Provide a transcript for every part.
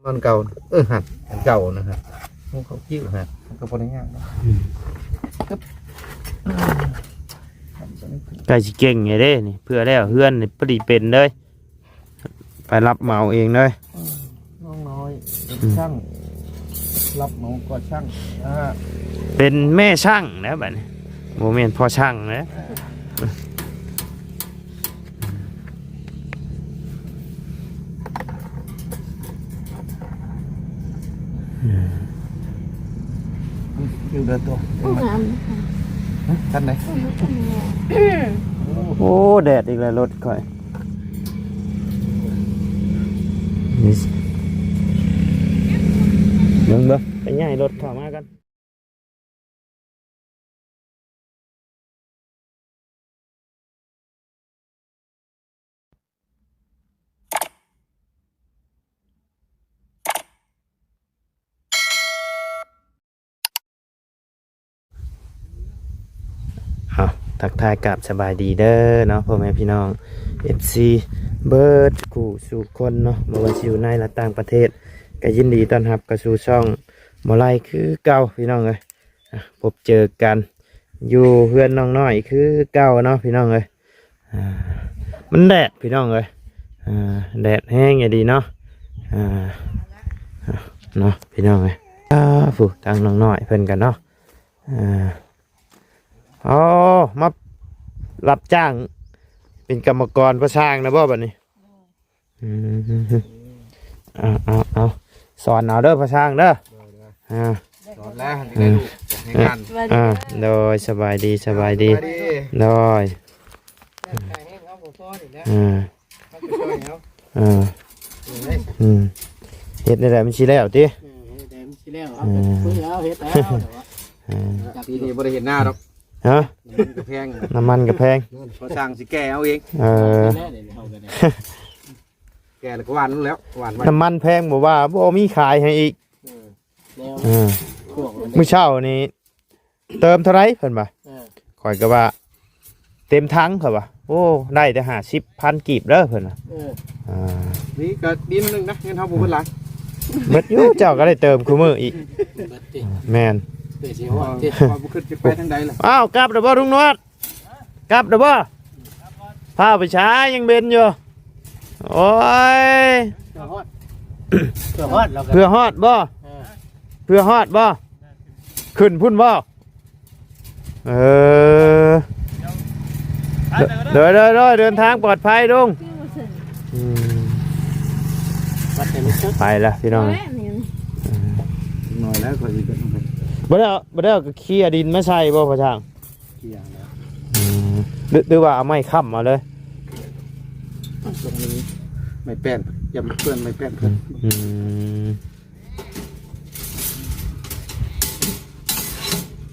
ນອນເກົ່າ. ເອີ ຫັ້ນ ອັນເກົ່ານະ ຫະ ຂອງເຂົາຄິ້ວ ຫະ ມັນກໍບໍ່ໄດ້ຍາກເນາະ. ໃກ້ຊິເກັ່ງແລ້ວເດ້ນີ້ ເພື່ອແລ້ວເຮືອນນີ້ ພໍດີເປັນເລີຍ ໄປຮັບເໝົາເອງເລີຍ. ນ້ອງນ້ອຍ ອືມ ຊ່າງ ຮັບເໝົາກໍ່ສ້າງ ອ່າ ເປັນແມ່ຊ່າງແລ້ວບັດນີ້ ບໍ່ແມ່ນພໍ່ຊ່າງແລ້ວ. ອືມ ຄິວເດີຕົວ ງາມ ຮະ ຄັນໃດ? ໂອ້ ແດດອີກແລ້ວລົດຂ້ອຍ. ເບິ່ງເບິ່ງ ໄປຍ້າຍລົດເຂົ້າມາກັນ. ເອົາ ທັກທາຍກາບສະບາຍດີເດີເນາະ ພໍ່ແມ່ພີ່ນ້ອງ ເອັຟຊີ ເບິດຄູ່ສູ່ຄົນເນາະ ບໍ່ວ່າຊິຢູ່ໃນ ແລະ ຕ່າງປະເທດ ກໍຍິນດີຕ້ອນຮັບເຂົ້າສູ່ຊ່ອງໝໍໄລຄືເກົ່າ ພີ່ນ້ອງເອີຍ. ອ່ະ ພົບເຈີກັນຢູ່ເຮືອນນ້ອງນ້ອຍຄືເກົ່າເນາະ ພີ່ນ້ອງເອີຍ. ອ່າ ມັນແດດ ພີ່ນ້ອງເອີຍ ອ່າ ແດດແຮງອີ່ຫຼີເນາະ. ອ່າ ເນາະ ພີ່ນ້ອງເອີຍ. ອ່າ ຜູ້ ທາງນ້ອງນ້ອຍເພິ່ນກັນເນາະ. ອ່າ ອໍ ມາຮັບຈ້າງເປັນກຳມະກອນພໍ່ຊ່າງນະບໍ່ບັດນີ້? ອືມ ເອົາ ເອົາ ເອົາ ສອນເອົາເດີພໍ່ຊ່າງເດີ. ໂດຍ ໂດຍ ອ່າ ສອນແລ້ວ ເອີ ໃຫ້ລູກໃຫ້ງານ. ອ່າ ໂດຍ ສະບາຍດີ ສະບາຍດີ ສະບາຍດີ ໂດຍ. ອ່າ ເອີ ອືມ ເຮັດແນວໃດມັນຊິແລ້ວຕິ? ເອີ ເຮັດແນວໃດມັນຊິແລ້ວ ເອີ ເອົາໄປເຮັດແລ້ວ ເອີ ປີນີ້ບໍ່ໄດ້ເຫັນໜ້າດອກ. ຮະ? ນ້ຳມັນກໍແພງ ນ້ຳມັນກໍແພງ ພໍ່ຊ່າງຊິແກ່ເອົາເອງ. ເອີ ແກ່ແລ້ວກໍຫວ່ານແລ້ວ ຫວ່ານໄວ້. ນ້ຳມັນແພງບໍ່ວ່າ ບໍ່ມີຂາຍໃຫ້ອີກ. ເອີ ແລ້ວ ເອີ ພວກມັນ ມື້ເຊົ້ານີ້ເຕີມເທົ່າໃດເພິ່ນວ່າ? ເອີ ຂ້ອຍກໍວ່າເຕັມຖັງ ເຂົາວ່າ ໂອ້ ໄດ້ແຕ່ຫ້າສິບພັນກີບເດີ ເພິ່ນວ່າ. ເອີ ອ່າ ນີ້ກໍດີໜ້ອຍໜຶ່ງນະ ເງິນເຮົາບໍ່ເບິດຫຼາຍ. ເບິດຢູ່ ເຈົ້າກໍໄດ້ເຕີມຄູ່ມື້ອີກ. ເບິດຕິ? ແມ່ນ ເພື່ອຊິຮອດຕິ? ວ່າບໍ່ຄິດຈະໄປທາງໃດລະ. ອ້າວ ກັບແລ້ວບໍ່ລຸງນວດ? ກັບແລ້ວບໍ່? ພາໄປໃສ ຍັງເວັນຢູ່? ໂອ້ຍ ເພື່ອຮອດ ເພື່ອຮອດແລ້ວກໍ ເພື່ອຮອດບໍ່? ເອີ ເພື່ອຮອດບໍ່? ຂຶ້ນພຸ້ນບໍ່? ເອີ ໂດຍ ໂດຍ ໂດຍ ເດີນທາງປອດໄພລຸງ. ອືມ ໄປລະພີ່ນ້ອງ. ໜ້ອຍແລ້ວກໍຊິເປັນ ບໍ່ໄດ້ເອົາ ບໍ່ໄດ້ເອົາເຄື່ອງເຄຍດິນມາໃສ່ບໍ່ພໍ່ຊ່າງ? ເຄຍແລ້ວ. ອືມ ຫຼື ຫຼືວ່າເອົາໄມ້ຄ້ຳເອົາເລີຍ? ຕ້ອງມີໄມ້ແປ້ນ ຢ່າມັນເປື້ອນໄມ້ແປ້ນເພິ່ນ. ອືມ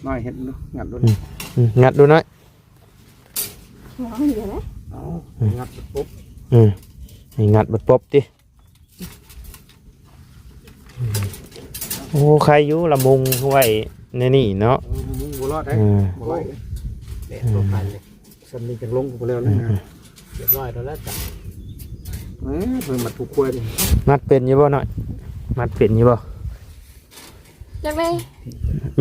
ນ້ອຍເຮັດດູ ງັດດູ. ອືມ ອືມ ງັດດູນ້ອຍ. ເອົາ ອືມ ງັດປົບ. ອືມ ໃຫ້ງັດປົບຕິ. ໂອ້ ໃຄຢູ່ລະມຸງໄວ້ໃນນີ້ເນາະ. ເອີ ລະມຸງບໍ່ລອດເດ້. ເອີ ບໍ່ໄຫວເດ້ ແດດບໍ່ທັນເດ້. ຊັ້ນນີ້ຈັກລົງກໍບໍ່ແລ້ວນະ. ອືມ ຮຽບຮ້ອຍແລ້ວລະຈ້ະ. ເອີ ເພິ່ນມັດຜູ້ຄວາຍນີ້ ມັດເປັນຢູ່ບໍ່ນ້ອຍ? ມັດເປັນຢູ່ບໍ່? ຈັກໄດ້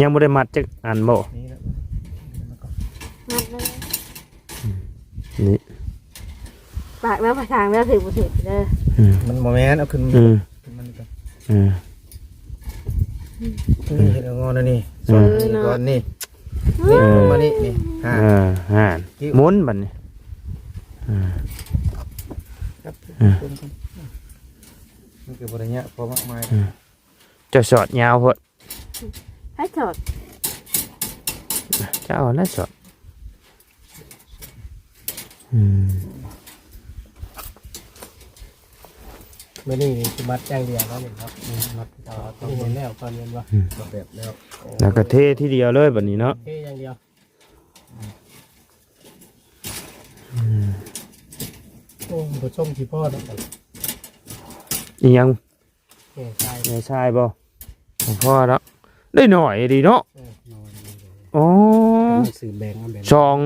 ຍັງບໍ່ໄດ້ມັດຈັກອັນບໍ່? ມັດເລີຍ. ອືມ ນີ້ ປາກເດີ ພາທາງເດີ ຖືກບໍ່ຖືກເດີ. ອືມ ມັນບໍ່ແມ່ນ ເອົາຂຶ້ນ ອືມ ຂຶ້ນມານີ້ກ່ອນ. ອືມ ນີ້ເຮັດງອນອັນນີ້ ເອີ ສອນນີ້ ເນາະ ກ່ອນນີ້. ນີ້ ເອີ ລົງມານີ້ ນີ້ ຫາ ເອີ ຫາ ຫມຸນບັດນີ້. ເອີ ມັນກໍບໍ່ໄດ້ຍາກພໍມາກມາຍ. ເຈົ້າສອດຍາວໂພດ. ໃຜສອດ? ເຈົ້ານັ້ນສອດ. ອືມ ມື້ນີ້ນີ້ຊິມັດຢ່າງດຽວເນາະ ນີ້ເນາະ. ອືມ ມັດ ເອົາ ຕ້ອງເຫັນແລ້ວກ່ອນແມ່ນບໍ່? ອືມ ແບບແລ້ວ ແລ້ວກໍເທທີດຽວເລີຍບັດນີ້ເນາະ. ເທຢ່າງດຽວ. ອືມ ໂອ້ ບໍ່ຊົມຊິພໍດອກ. ອີຫຍັງ? ແກ່ຊາຍ ແກ່ຊາຍບໍ່? ບໍ່ພໍດອກ ໄດ້ໜ້ອຍດີເນາະ. ເອີ ອໍ ຊື້ແບ່ງເອົາແບ່ງ ສອງ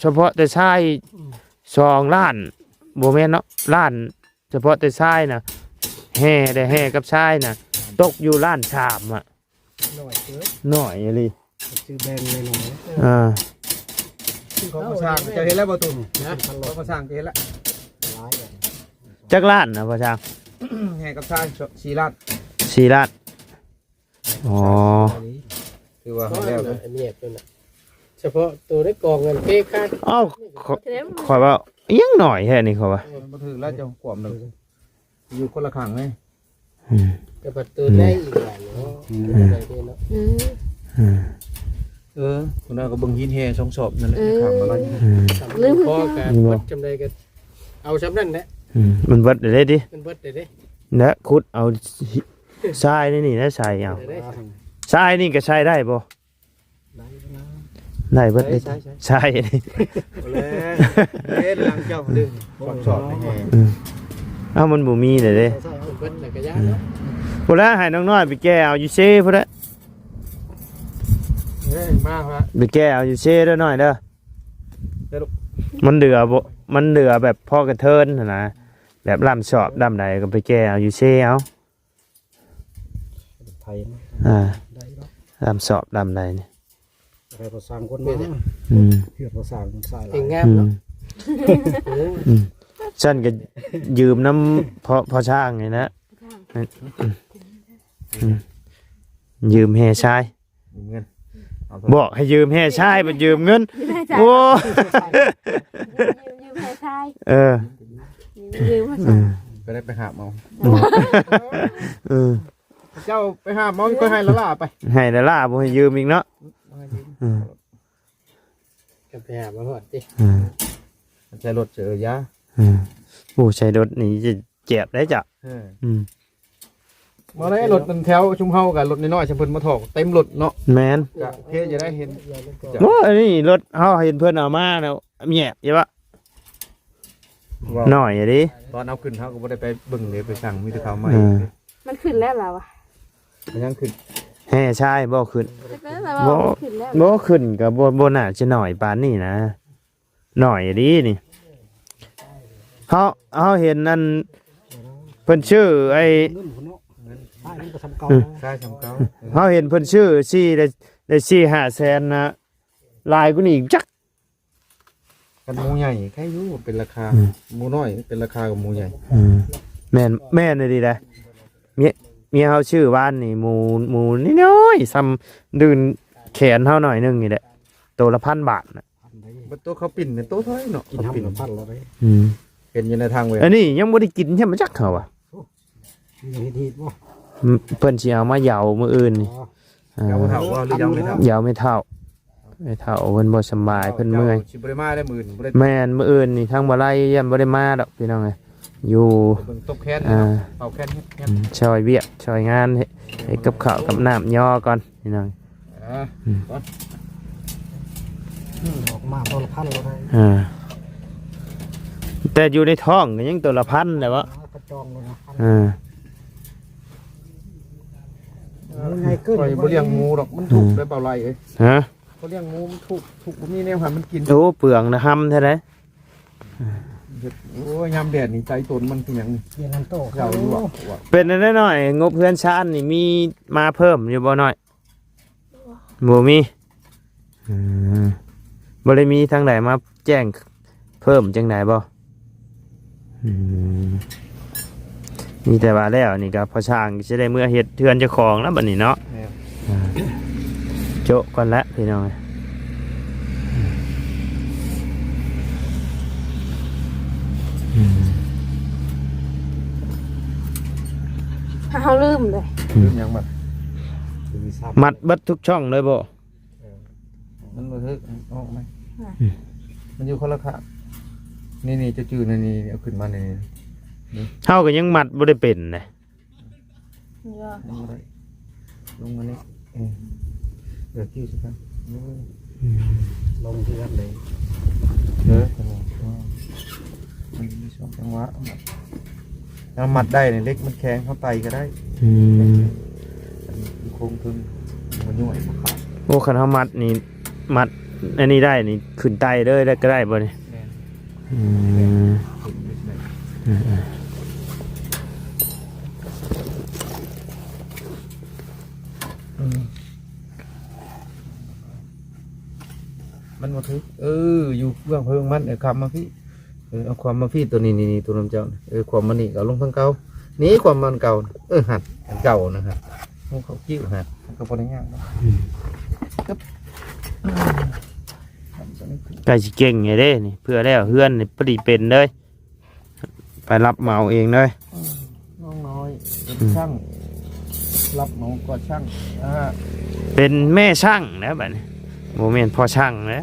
ສະເພາະແຕ່ຊາຍ ອືມ ສອງລ້ານ ບໍ່ແມ່ນເນາະ ລ້ານ ສະເພາະແຕ່ຊາຍນະ. ແຫ່ເດ້ ແຫ່ກັບຊາຍນະ ຕົກຢູ່ລ້ານສາມອະ ໜ້ອຍເກີນ ໜ້ອຍອີ່ຫຼີ ຊື້ແບ່ງໄວ້ໜ້ອຍ ອ່າ ຊື້ຂອງພໍ່ຊ່າງ ເຈົ້າເຮັດແລ້ວບໍ່ຕຸ່ມ? ນະ ຂອງພໍ່ຊ່າງເຈົ້າເຮັດແລ້ວ ຫຼາຍ ຈັກລ້ານນະພໍ່ຊ່າງ? ແຫ່ກັບຊາຍ ສີ່ລ້ານ ສີ່ລ້ານ ອໍ ຖືວ່າໃຫ້ແລ້ວເດີ ອັນນີ້ເປັນ ສະເພາະໂຕໃນກອງເງິນເກຄາດ ເອົ້າ ຂ້ອຍ ຂ້ອຍວ່າ ອີ່ຫຍັງໜ້ອຍແທ້ນີ້ ຂ້ອຍວ່າ ມັນບໍ່ຖືກແລ້ວ ເຈົ້າກວມເລີຍ ຢູ່ຄົນລະຂ້າງເລີຍ ອືມ ແຕ່ບັດໂຕໃຫຍ່ອີກຫຼາຍເນາະ ອືມ ເອີ ອືມ ເອີ ຄົນນັ້ນກໍເບິ່ງຫີນແຮ່ສອງສອບນັ້ນແຫຼະ ເອີ ຂ້າມມາແລ້ວ ອືມ ລືມຄືກັນ ເນາະ ເບິດຈຳໃດກໍເອົາຊ່ຳນັ້ນແຫຼະ ອືມ ມັນເບິດແລ້ວເດ້ຕິ ມັນເບິດແລ້ວເດ້ ແລະ ຂຸດເອົາ ຊາຍໃນນີ້ນະ ໃສ່ເອົາ ໃສ່ໄດ້ ຊາຍນີ້ກໍໃສ່ໄດ້ບໍ່? ໄດ້ ໄດ້ເບິດເລີຍ ໃສ່ ໃສ່ ໃສ່ ບໍ່ແລ້ວ ເດ້ ຫຼັງເຈົ້າດຶງ ອືມ ສອບໆ ນີ້ ອືມ ເອົ້າ ມັນບໍ່ມີແລ້ວເດ້ ໃສ່ເບິດແລ້ວກໍຢ່າເນາະ ອືມ ພຸ້ນລະ ໃຫ້ນ້ອງນ້ອຍໄປແກ່ເອົາຢູ່ເຊພຸ້ນລະ ເອີ ມາ ມາ ໄປແກ່ເອົາຢູ່ເຊເດີນ້ອຍເດີ ເດີລູກ ມັນເຫຼືອບໍ່ ມັນເຫຼືອແບບພໍກະເທີນຫັ້ນນະ ແບບລ້ຳສອບດ້າມໃດກໍໄປແກ່ເອົາຢູ່ເຊເອົາ ໄປນະ ອ່າ ໄດ້ເນາະ ດຳສອບດຳໃດນີ້ ໃຫ້ພໍ່ຊ່າງຄົນມາ ອືມ ເພື່ອພໍ່ຊ່າງສາຍຫຼາຍ ເກັ່ງງາມເນາະ ອືມ ອືມ ຊັ້ນກໍຢືມນຳພໍ່ ພໍ່ຊ່າງນີ້ນະ ອືມ ຢືມແຫ່ຊາຍ ຢືມເງິນ ບອກໃຫ້ຢືມແຫ່ຊາຍ ບໍ່ຢືມເງິນ ຢືມແຫ່ຊາຍ ໂອ້ ຢືມ ຢືມແຫ່ຊາຍ ເອີ ຢືມ ຢືມ ເອີ ກໍໄດ້ໄປຫາເອົາ ເອີ ເຈົ້າໄປຫາເອົາ ຂ້ອຍໃຫ້ລະລາໄປ ໃຫ້ລະລາ ບໍ່ໃຫ້ຢືມອີກເນາະ ບໍ່ໃຫ້ຢືມ ເອີ ກໍໄປຫາມາຮອດຕິ ເອີ ໃຊ້ລົດເສີຍາ ເອີ ໂອ້ ໃຊ້ລົດນີ້ຈະ ເຈັບໄດ້ຈ້ະ ເອີ ອືມ ມາໄດ້ລົດແຖວຊຸມເຮົາກັບລົດນ້ອຍໆ ຊຳເພິ່ນມາຖອກເຕັມລົດເນາະ ແມ່ນ ກະເພຈະໄດ້ເຫັນ ໂອ້ ອັນນີ້ລົດເຮົາເຫັນເພິ່ນເອົາມາແລ້ວ ແຍບຢູ່ວະ ໜ້ອຍອີ່ຫຼີ ຕອນເອົາຂຶ້ນເຮົາກໍບໍ່ໄດ້ໄປເບິ່ງເດ້ ໄປສັ່ງມີແຕ່ເຂົາມາ ເອີ ເອງ ມັນຂຶ້ນແລ້ວລະວະ ມັນຍັງຂຶ້ນ ແຫ່ຊາຍບໍ່ຂຶ້ນ ແຕ່ວ່າ ບໍ່ ມັນຂຶ້ນແລ້ວ ບໍ່ຂຶ້ນກໍບໍ່ ບໍ່ໜ້າຈະໜ້ອຍປານນີ້ນະ ໜ້ອຍອີ່ຫຼີນີ້ ເຮົາ ເຮົາເຫັນອັນ ເພິ່ນຊື້ໄອ້ ເງິນພຸ້ນເນາະ ຊາຍມັນກໍສ່ຳເກົ່າ ອືມ ຊາຍສ່ຳເກົ່າ ເອີ ເຮົາເຫັນເພິ່ນຊື້ສີ່ ໄດ້ ໄດ້ສີ່ຫ້າແສນນະ ຫຼາຍກວ່ານີ້ອີກຈັກ ຄັນໝູໃຫຍ່ໃຄຢູ່ ເປັນລາຄາ ອືມ ໝູນ້ອຍເປັນລາຄາກວ່າໝູໃຫຍ່ ອືມ ແມ່ນ ແມ່ນອີ່ຫຼີໃດ ເມຍ ເມຍເຮົາຊື້ວານນີ້ ໝູ ໝູນ້ອຍໆ ສ່ຳດື່ນແຂນເຮົາໜ້ອຍໜຶ່ງນີ້ແຫຼະ ໂຕລະພັນບາດນະ ບັດໂຕເຂົາປິ່ນເປັນໂຕເທົ່າໃດເນາະ ກິນເຂົາປິ່ນ ຫ້າພັນແລ້ວເດ້ ອືມ ເຫັນຢູ່ໃນທາງເວີຍ ອັນນີ້ຍັງບໍ່ໄດ້ກິນແທ້ມາຈັກເຂົາວ່າ ໂອ້ ຍັງເຮັດຮີດບໍ່ ອືມ ເພິ່ນຊິເອົາມາເຢາມື້ອື່ນນີ້ ອໍ ເຢາບໍ່ເຖົ້າບໍ່ ຫຼືເຢາແມ່ເຖົ້າ ເຢາແມ່ເຖົ້າ ແມ່ເຖົ້າເພິ່ນບໍ່ສະບາຍ ເພິ່ນເມື່ອຍ ເຈົ້າຊິບໍ່ໄດ້ມາໄດ້ມື້ອື່ນ ບໍ່ໄດ້ ແມ່ນ ມື້ອື່ນນີ້ທາງບໍ່ໄລ່ຢ້ານບໍ່ໄດ້ມາດອກພີ່ນ້ອງເອີຍ ຢູ່ ເບິ່ງຕົບແຂນ ອ່າ ເປົ່າແຂນເຮັດ ອືມ ຊ່ອຍວຽກຊ່ອຍງານ ເຮັດ ເຮັດກັບເຂົ້າກັບນ້ຳຍໍກ່ອນ ພີ່ນ້ອງ ອ່າ ອືມ ອອກມາໂຕລະພັນແລ້ວໄດ໋ ອ່າ ແຕ່ຢູ່ໃນທ້ອງກໍຍັງໂຕລະພັນແຫຼະວະ ອ່າ ກະຈອງແລ້ວນະ ອ່າ ງ່າຍເກີນ ຂ້ອຍບໍ່ລ້ຽງໝູດອກ ມັນທຸກ ອືມ ໄດ້ເບົາໄຫຼເອີຍ ຮະ ຂ້ອຍລ້ຽງໝູມັນທຸກ ທຸກ ບໍ່ມີແນວໃຫ້ມັນກິນ ໂອ້ ເປືອງນະ ຫຳແທ້ໃດ ເຮັດ ໂອ້ຍ ຍາມແດດນີ້ໃຈຕົນມັນຄືຫຍັງນີ້ ເປັນອັນໂຕ ເຈົ້າຢູ່ວ່າ ເປັນແນວໃດນ້ອຍ ງົບເຮືອນຊານນີ້ມີມາເພີ່ມຢູ່ບໍ່ນ້ອຍ? ບໍ່ມີ ອືມ ບໍ່ໄດ້ມີທາງໃດມາແຈ້ງເພີ່ມຈັ່ງໃດບໍ່? ອືມ ມີແຕ່ວ່າແລ້ວນີ້ກໍພໍ່ຊ່າງຊິໄດ້ເມືອເຮັດເຮືອນເຈົ້າຂອງແລ້ວບັດນີ້ເນາະ ແມ່ນ ອ່າ ໂຈະກ່ອນລະພີ່ນ້ອງ ອືມ ເຮົາລືມເດ້ ລືມຫຍັງບັດ ມັດເບິດທຸກຊ່ອງເລີຍບໍ່? ເອີ ມັນບໍ່ຖືກ ອອກມາ ອືມ ມັນຢູ່ຄົນລະຂ້າງ ນີ້ໆ ເຈົ້າຈື່ ນີ້ໆ ເອົາຂຶ້ນມາ ນີ້ໆ ນີ້ ເຮົາກໍຍັງມັດບໍ່ໄດ້ເປັນເດ້ ຍັງບໍ່ໄດ້ ລົງມານີ້ ເອີ ເອີ ຈື່ຊະກັນ ອືມ ລົງເຮືອນເລີຍ ເອີ ມັນມີສອງຈັງຫວະ ເຮົາມັດໄດ້ນີ້ ເຫຼັກມັນແຂງ ເຮົາໄຕ່ກໍໄດ້ ອືມ ອັນນີ້ຄືໂຄງທຶນ ບໍ່ຍ້ວຍບໍ່ຂາດ ໂອ້ ຄັນເຮົາມັດນີ້ ມັດອັນນີ້ໄດ້ນີ້ ຂຶ້ນໄຕ່ເລີຍໄດ້ ກໍໄດ້ບໍ່ນີ້? ແມ່ນ ອືມ ຂຶ້ນໄດ້ ອືມ ມາຖືກ ເອີ ຢູ່ເບື້ອງເພິງມັນ ເອີ ຄຳມາພີ້ ເອີ ເອົາຄວາມມາພີ້ ໂຕນີ້ ນີ້ ນີ້ ໂຕນຳເຈົ້າ ເອີ ຄວາມມານີ້ ເອົາລົງທາງເກົ່າ ນີ້ ຄວາມມາອັນເກົ່າ ເອີ ຫັ້ນ ອັນເກົ່ານະ ເອົາເຂົ້າຄິ້ວຫັ້ນ ກໍບໍ່ໄດ້ຍາກດອກ ອືມ ໃກ້ຊິເກັ່ງແລ້ວເດ້ນີ້ ເພື່ອແລ້ວເຮືອນນີ້ ພໍດີເປັນເລີຍ ໄປຮັບເໝົາເອງເລີຍ ອືມ ນ້ອງນ້ອຍເປັນ ອືມ ຊ່າງ ຮັບເໝົາກໍ່ສ້າງ ອ່າ ເປັນແມ່ຊ່າງແລ້ວບັດນີ້ ບໍ່ແມ່ນພໍ່ຊ່າງແລ້ວ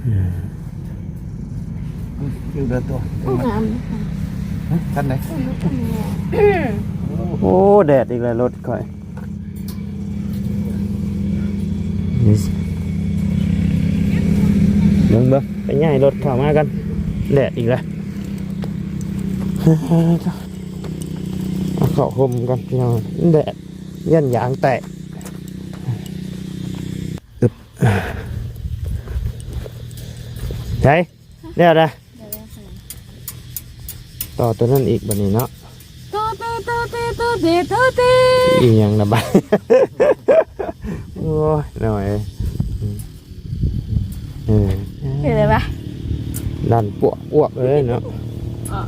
ອ່າ ຢູ່ເດີຕົວ ງາມ ຮະ ຄັນໃດ ໂອ້ ແດດອີກແລ້ວລົດຂ້ອຍ ເບິ່ງ ເບິ່ງ ໄປຍ້າຍລົດເຂົ້າມາກັນ ແດດອີກແລ້ວ ເອົາເຂົ້າຮົ່ມກ່ອນພີ່ນ້ອງ ແດດ ຢ້ານຢາງແຕກ ອຶບ ໃສ ແລ້ວນະ ຕໍ່ຕົວນັ້ນອີກບັດນີ້ເນາະ ໂຕເຕ ໂຕເຕ ໂຕເຕ ໂຕເຕ ອີຫຍັງນະບັດ ໂອ້ຍ ນ້ອຍ ເອີ ເຫັນແລ້ວປະ ລັນປວກອວກເລີຍເນາະ ອ່ະ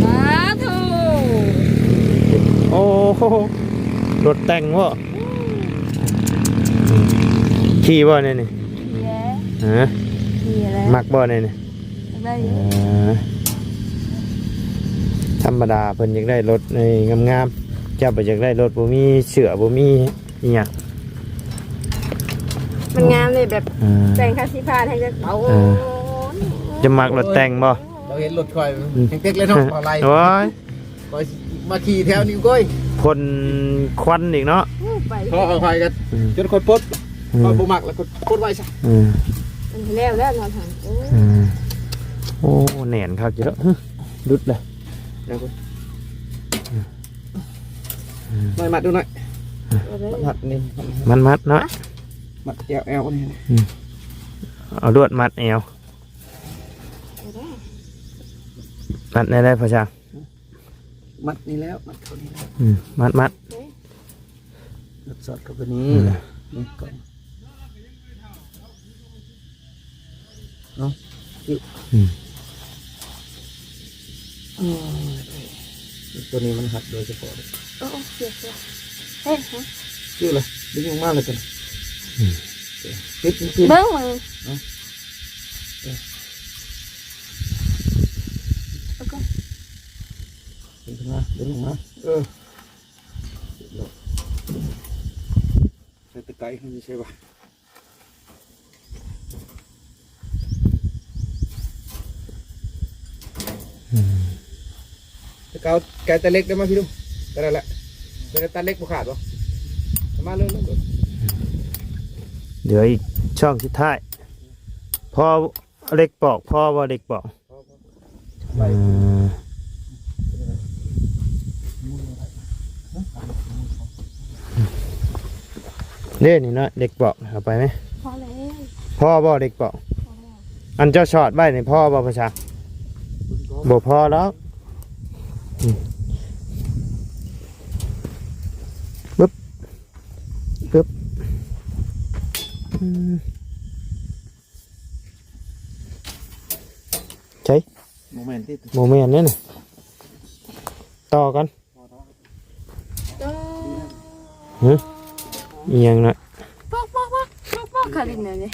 ສາທຸ ໂອ້ໂຫ ລົດແຕ່ງບໍ່? ຂີ່ບໍ່ແນວນີ້? ຂີ່ແຫຼະ ຮະ? ຂີ່ແຫຼະ ມັກບໍ່ແນວນີ້? ຢາກໄດ້ຢູ່ ເອີ ທຳມະດາເພິ່ນຢາກໄດ້ລົດໃນງາມໆ ເຈົ້າບໍ່ຢາກໄດ້ລົດບໍ່ມີເສື້ອ ບໍ່ມີອີ່ຫຍັງ ມັນງາມເດ້ ແບບ ເອີ ແຕ່ງຄາຊິພາດໃຫ້ຈັກ ເອີ ເອົາ ຈະມັກລົດແຕ່ງບໍ່? ເຮົາເຫັນລົດຂ້ອຍ ອືມ ແຮງເຕັກເລີຍເນາະ ເອົາໄລ່ ໂອ້ຍ ຂ້ອຍມາຂີ່ແຖວນີ້ ໂອ້ຍ ພົ່ນຄວັນອີກເນາະ ໂອ້ ໄປ ເຂົາເອົາຂ້ອຍກໍ ອືມ ຈົນຂ້ອຍປົດ ອືມ ຂ້ອຍບໍ່ມັກແລ້ວກໍປົດໄວ້ຊະ ອືມ ມັນແລ້ວແລ້ວເນາະ ໂອ້ຍ ອືມ ໂອ້ ແໜ້ນຄັກຢູ່ເນາະ ຫຶ ຫຼຸດເລີຍ ເອົາ ອືມ ໜ້ອຍມັດດູໜ້ອຍ ອືມ ມັດນີ້ ມັດມັດເນາະ ມັດແອວ ແອວນີ້ ອືມ ເອົາລວດມັດແອວ ມັດແນວໃດພໍ່ຊ່າງ? ມັດນີ້ແລ້ວ ມັດເຂົ້ານີ້ແລ້ວ ອືມ ມັດ ມັດ ມັດສອດເຂົ້າໄປນີ້ ອືມ ນີ້ກ່ອນ ເອົາ ອືມ ໂອ້ຍ ຕົວນີ້ມັນຮັດໂດຍສະເພາະເດ້ ໂອ້ ໂອ້ ເຈັບ ເຈັບ ເຮັດ ເຮັດ ຢູ່ລະ ດຶງອອກມາລະຕົວນີ້ ອືມ ຕິດ ຕິດ ເບິ່ງ ເບິ່ງ ເອົາ ເອີ ໂອເຄ ດຶງອອກມາ ດຶງອອກມາ ເອີ ໃສ່ຕະໄກ ມັນຊິໃສ່ວ່າ ອືມ ຕະເກົາ ໄກຕະເຫຼັກໄດ້ມາພີ່ລຸງ ກໍໄດ້ລະ ເປັນຕາເຫຼັກບໍ່ຂາດບໍ່? ເອົາມາເລີຍ ເຫຼືອອີກຊ່ອງສຸດທ້າຍ ພໍ ເຫຼັກປອກ ພໍບໍ່ເຫຼັກປອກ? ເອີ ເດ້ນີ້ເນາະ ເຫຼັກປອກ ເອົາໄປໄໝ? ພໍແລ້ວ ພໍບໍ່ເຫຼັກປອກ? ພໍແລ້ວ ອັນເຈົ້າສອດໄວ້ນີ້ພໍບໍ່ ພາສາ? ບໍ່ພໍດອກ ອືມ ປຶບ ປຶບ ອືມ ໃສ? ບໍ່ແມ່ນຕິ ບໍ່ແມ່ນເດ້ນະ ຕໍ່ກ່ອນ ຕໍ່ ຫຶ ອີ່ຫຍັງນະ ປອກ ປອກ ປອກ ປອກ ປອກ ຄາລິນນະເດ້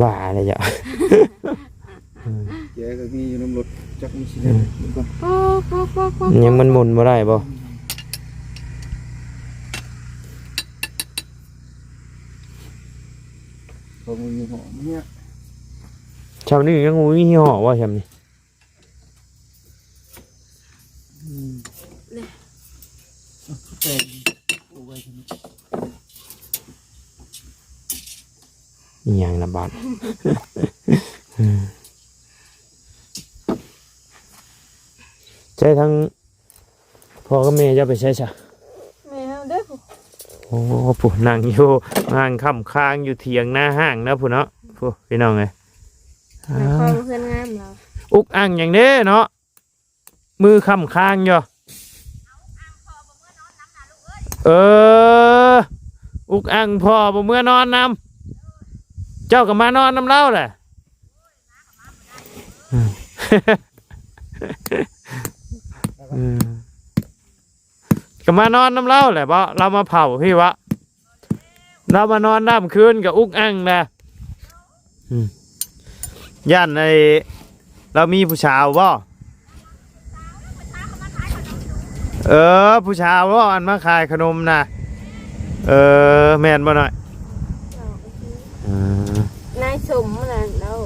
ບ້າແລ້ວເຈົ້າ ແຈກໍມີຢູ່ນຳລົດ ຈັກມັນຊິໄດ້ ອືມ ປອກ ປອກ ປອກ ປອກ ຍັງມັນໝູນບໍ່ໄດ້ບໍ່? ຂອງມີຫໍເນຍ ຊ່ຳນີ້ຍັງບໍ່ມີຫໍບໍ່ຊ່ຳນີ້? ອືມ ແຕ່ງ ໂອ້ຍ ອີ່ຫຍັງນະບາດ ໃຊ້ທັງ ພໍ່ກັບແມ່ເຈົ້າໄປໃສຊະ? ແມ່ເຮົາເດີ ໂອ້ ຜູ້ນັ່ງຢູ່ ນັ່ງຄ້ຳຄາງຢູ່ຖຽງນາຮ້າງນະ ຜູ້ເນາະ ຜູ້ ພີ່ນ້ອງເອີຍ ນາຄອນ ອ່າ ເຮືອນງາມລາວ ອຸກອັ່ງຫຍັງເດ້ເນາະ ມືຄ້ຳຄາງຢູ່. ເອີ ອຸກອັ່ງພໍ່ບໍ່ເມືອນອນນຳ ເຈົ້າກໍມານອນນຳລາວແຫຼະ. ອືມ ກໍມານອນນຳລາວແຫຼະເບາະ ລາວມາເຝົ້າພີ້ວະ ລາວມານອນນຳຄືນກໍອຸກອັ່ງແຫຼະ. ອືມ ຢ້ານໄອ້ລາວມີຜູ້ສາວບໍ່? ເອີ ຜູ້ສາວບໍ່ ອັນມາຂາຍຂະໜົມນະ? ເອີ ແມ່ນບໍ່ນ້ອຍ? ເຈົ້າ ເອີ ນາຍສົມນະ ລາວ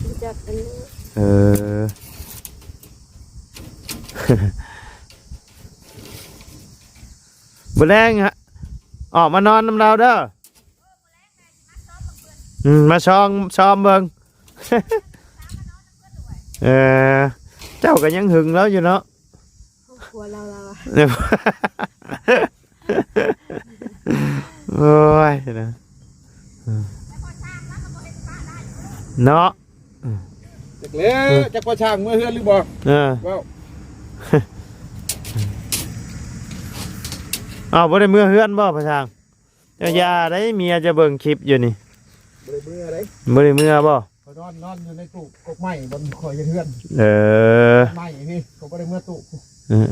ຮູ້ຈັກກັນຢູ່. ເອີ ມື້ແລງອອກມານອນນຳລາວເດີ. ອືມ ມາຊອງ ຊອມເບິ່ງ. ເອີ ເຈົ້າກໍຍັງຫຶງລາວຢູ່ເນາະ. ຜົວລາວ ລາວ ໂອ້ຍ ເນາະ. ຈັກແລ້ວ ເອີ ຈັກພໍ່ຊ່າງເມືອເຮືອນຫຼືບໍ່? ເອີ ເວົ້າ ອ້າວ ບໍ່ໄດ້ເມືອເຮືອນບໍ່ພໍ່ຊ່າງ? ເຈົ້າຢ່າໄດ້ ເມຍຈະເບິ່ງຄລິບຢູ່ນີ້. ບໍ່ໄດ້ເມືອເດ້. ບໍ່ໄດ້ເມືອບໍ່? ຂ້ອຍນອນ ນອນຢູ່ໃນຕູ້ກົກໄມ້ບ່ອນຂ້ອຍເຮັດເຮືອນ. ເອີ ໄມ້ນີ້ ຂ້ອຍບໍ່ໄດ້ເມືອຕູ້. ເອີໆ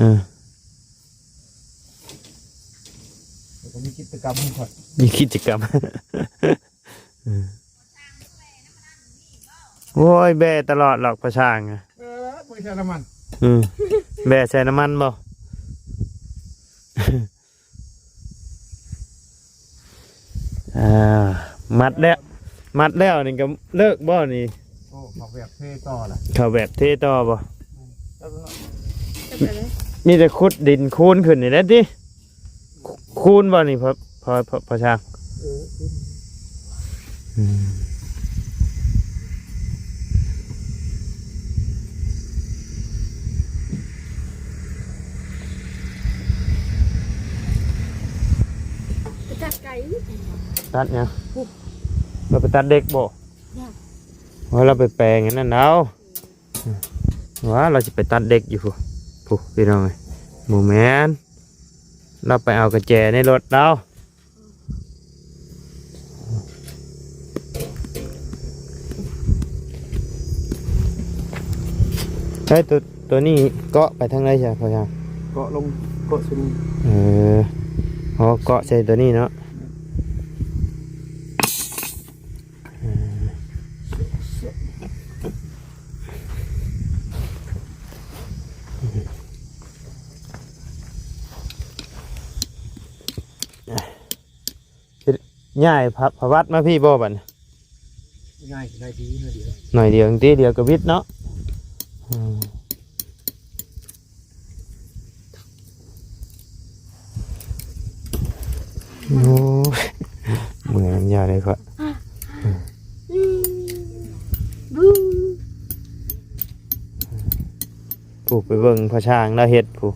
ຂ້ອຍກໍມີກິດຈະກຳຂອງຂ້ອຍ ມີກິດຈະກຳ. ເອີ ໂອ້ຍ ແບຕະຫຼອດຫຼອກພໍ່ຊ່າງ. ເອີ ບໍ່ໃສ່ນ້ຳມັນ. ອືມ ແບໃສ່ນ້ຳມັນບໍ່? ອ່າ ມັດແລ້ວ ມັດແລ້ວນີ້ກໍເລີກບໍ່ນີ້? ໂອ້ ເຂົ້າແບບເທຕໍ່ລະ ເຂົ້າແບບເທຕໍ່ບໍ່? ອືມ ມີແຕ່ຂຸດດິນຄູນຂຶ້ນນີ້ແຫຼະຕິ. ຄູນບໍ່ນີ້ ພໍ່ ພໍ່ ພໍ່ ພໍ່ຊ່າງ? ເອີ ອືມ ໄປຕັດໄກ່ ຕັດຫຍັງ? ໂອ້ ລາວໄປຕັດເດັກບໍ່? ຍັງ ວ່າລາວໄປແປງອັນນັ້ນເອົາ. ວ່າລາວຊິໄປຕັດເດັກຢູ່ພຸ້ນ ພຸ້ນ ພີ່ນ້ອງເອີຍ. ບໍ່ແມ່ນ ລາວໄປເອົາກະແຈໃນລົດລາວ. ເຮີ້ຍ ໂຕ ໂຕນີ້ເກາະໄປທາງໃດຊະ ພໍ່ຊ່າງ? ເກາະລົງ ເກາະຊຸມ. ເອີ ອໍ ເກາະໃສ່ໂຕນີ້ເນາະ. ຍ້າຍພະ ພະວັດມາພີ້ບໍ່ບັດນີ້? ງ່າຍ ໜ້ອຍດຽວ ໜ້ອຍດຽວ ໜ້ອຍດຽວຕິ ດຽວກໍວິດເນາະ. ອືມ ໂອ້ຍ ເມື່ອຍນຳຍາເລີຍຂ້ອຍ. ຜູ້ໄປເບິ່ງພະຊ່າງລາວເຮັດຜູ້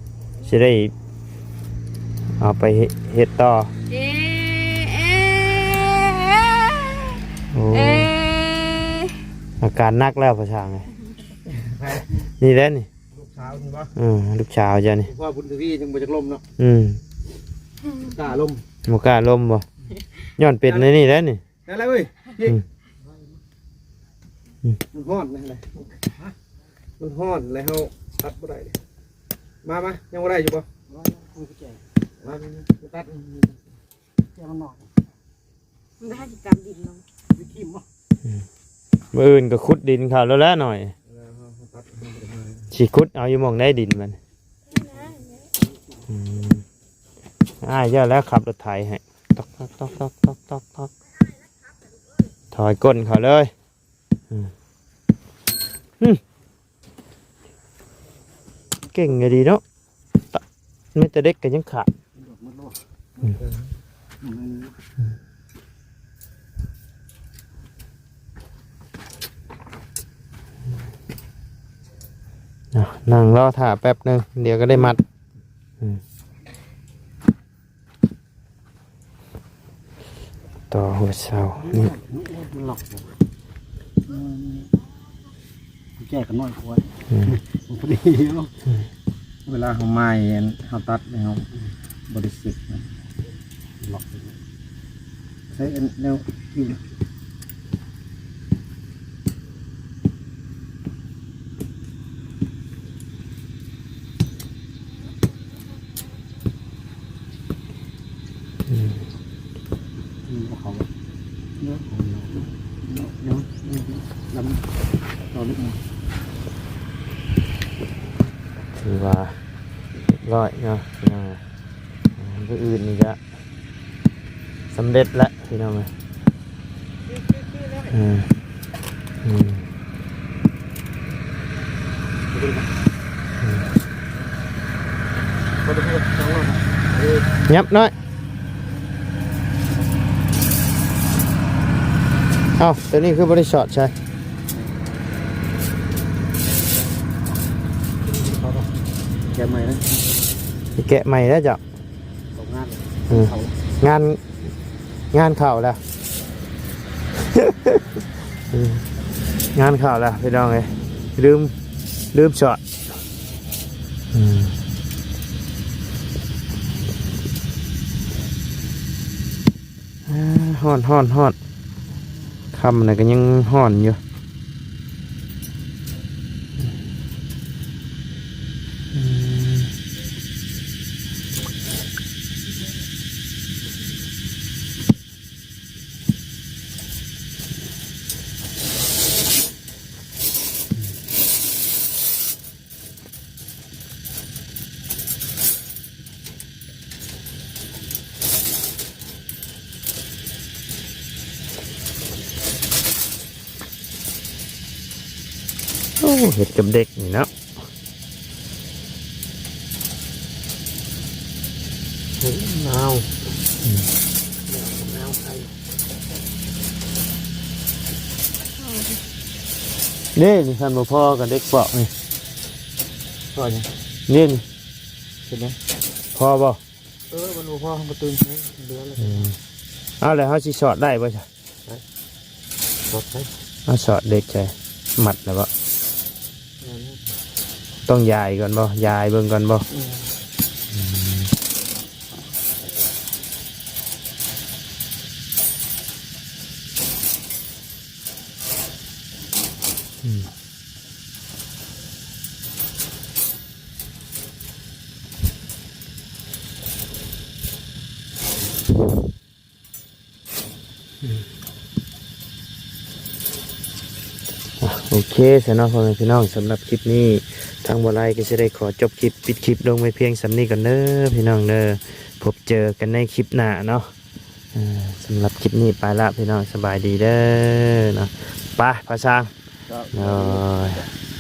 ຊິໄດ້ເອົາໄປເຮັດ ເຮັດຕໍ່. ເອ ເອ ເອ ໂອ້ ເອ ອາການໜັກແລ້ວພະຊ່າງເອີຍ. ນີ້ແຫຼະນີ້ ລູກສາວນີ້ບໍ່? ເອີ ລູກສາວເຈົ້ານີ້ ພໍ່ບຸນທະວີຍັງບໍ່ຈັກລົມເນາະ. ອືມ ບໍ່ກ້າລົມ ບໍ່ກ້າລົມບໍ່? ຍ້ອນເປັນອັນນີ້ແຫຼະນີ້. ໄດ້ແລ້ວເອີຍ ອືມ ອືມ ມັນຮ້ອນນະ ມັນຮ້ອນແລ້ວເຮົາຕັດບໍ່ໄດ້. ມາ ມາ ຍັງບໍ່ໄດ້ຢູ່ບໍ່? ມາ ມາ ມາຕັດ ແຈມັນໜ້ອຍ ມັນໄດ້ຫ້າສິບກຣາມດິນເນາະ ໄປຖິ້ມບໍ່? ອືມ ມື້ອື່ນກໍຂຸດດິນເຂົ້າແລ້ວແຫຼະໜ້ອຍ. ເອີ ເຮົາ ເຮົາຕັດ ເຮົາບໍ່ໄດ້ມາ ຊິຂຸດເອົາຢູ່ໝ່ອງໃດດິນມັນ? ອືມ ອ້າຍເຈົ້າແລ້ວຂັບລົດໄຖໃຫ້ ຕອກໆໆໆໆ ຖອຍກົ້ນເຂົ້າເລີຍ. ອືມ ອືມ ເກັ່ງອີ່ຫຼີເນາະ ແມ້ແຕ່ເດັກກໍຍັງຂາດ. ອືມ ອ່ະ ນັ່ງລໍຖ້າແປັບໜຶ່ງ ດຽວກໍໄດ້ມັດ. ອືມ ຕໍ່ຫົວເສົານີ້ ມັນລັອກ ມັນ ແກ້ກັນໜ້ອຍກວ່າ ອືມ ພໍດີເນາະ ອືມ ເວລາເຮົາໝ່າຍ ອັນ ເຮົາຕັດແລ້ວເຮົາບໍ່ໄດ້ເຊັກນະ ລັອກ ໃຊ້ອັນແນວ ອືມ ອືມ ເອົາເຂົ້າ ເນາະ ເນາະ ເນາະ ດຳ ຕໍ່ເລັກນ້ອຍ ຖືວ່າຮຽບຮ້ອຍເນາະ ພີ່ນ້ອງເອີຍ ມື້ອື່ນນີ້ກະ ສຳເລັດແລ້ວພີ່ນ້ອງເອີຍ ອືມ ອືມ ອືມ ຫຍັບໜ້ອຍ ເອົ້າ ໂຕນີ້ຄືບໍ່ໄດ້ສອດໃສ່ ແກະໃໝ່ນະ ຊິແກະໃໝ່ແລ້ວເຈົ້າ. ຕົກງານ ເອີ ເຂົ້າ ງານ ງານເຂົ້າແລ້ວ ເອີ ງານເຂົ້າແລ້ວພີ່ນ້ອງເອີຍ ລືມ ລືມສອດ ອືມ ອາ ຮ້ອນ ຮ້ອນ ຮ້ອນ ຄ່ຳແລ້ວກະຍັງຮ້ອນຢູ່. ໂອ້ ເຮັດກັບເດັກນີ້ເນາະ ເຮັດນາວ ອືມ ນາວໃສ່ ນີ້ ນີ້ ຄັນບໍ່ພໍກັບເດັກປອກນີ້ ພໍຫຍັງ? ນີ້ ນີ້ ເປັນຫຍັງ? ພໍບໍ່? ເອີ ມັນບໍ່ພໍ ເຮົາບໍ່ຕື່ມໃສ່ ເຫຼືອແລ້ວ ອືມ ເອົາ ແລ້ວເຮົາຊິສອດໄດ້ບໍ່ຊະ? ໄດ້ ສອດໄດ້ ເອົາ ສອດເດັກໃສ່ ມັດແລ້ວບໍ່? ແມ່ນ ຕ້ອງຢາຍກ່ອນບໍ່? ຢາຍເບິ່ງກ່ອນບໍ່? ອືມ ອືມ ອືມ ອືມ ອ່ະ ໂອເຄຊະເນາະ ພໍ່ແມ່ພີ່ນ້ອງ ສຳລັບຄລິບນີ້ ທາງບໍ່ໄລກໍຊິໄດ້ຂໍຈົບຄລິບ ປິດຄລິບລົງໄວ້ພຽງສ່ຳນີ້ກ່ອນເດີ ພີ່ນ້ອງເດີ ພົບເຈີກັນໃນຄລິບໜ້າເນາະ. ອ່າ ສຳລັບຄລິບນີ້ໄປລະພີ່ນ້ອງ ສະບາຍດີເດີເນາະ ໄປພາຊ່າງ ໂດຍ.